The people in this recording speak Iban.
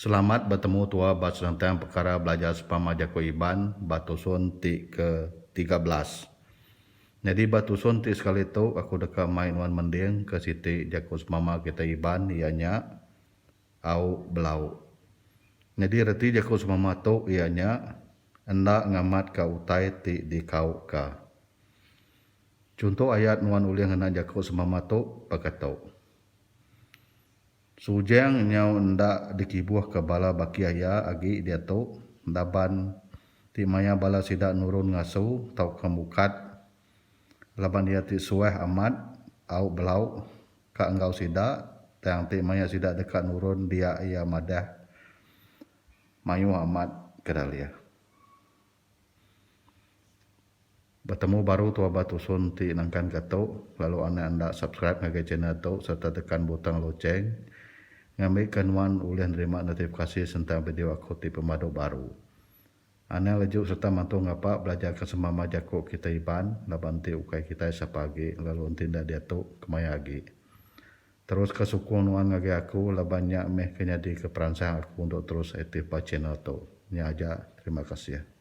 Selamat betemu tua ba senentang pekara belajar sempama jaku Iban ba tusun ti ke 13. Nyadi ba tusun ti sekali tu aku deka mai nuan mending ke siti jaku sempama kitai Iban iya nya Au Belau. Nyadi reti jaku sempama tu iya nya enda ngamatka utai ti dikauka. Chunto ayat nuan ulih ngena jaku sempama tu baka tu. Sujang nyau enda dikibuhka bala bakih iya agi diatu laban ti maya bala sida nurun ngasu tauka mukat laban iya ti suah amat au belau ka enggau sida tang ti maya sida deka nurun dia iya madah mayuh amat kedalih. Betemu baru tua ba tusun ti nangkan ke tu lalu anak enda subscribe ngagai channel tu sereta tekan butang loceng ngambika nuan ulih nerima notifikasi sentang video aku ti pemadu baru. Anang leju sereta mantu ngapa belajarka semama jaku kitai Iban laban enti ukai kitai sapa agi lalu enti enda diatu kemaya agi. Teruska sukung nuan ngagai aku laban nya meh ke nyadika peransang aku untuk terus aktif ba channel tu. Nya aja, terima kasih.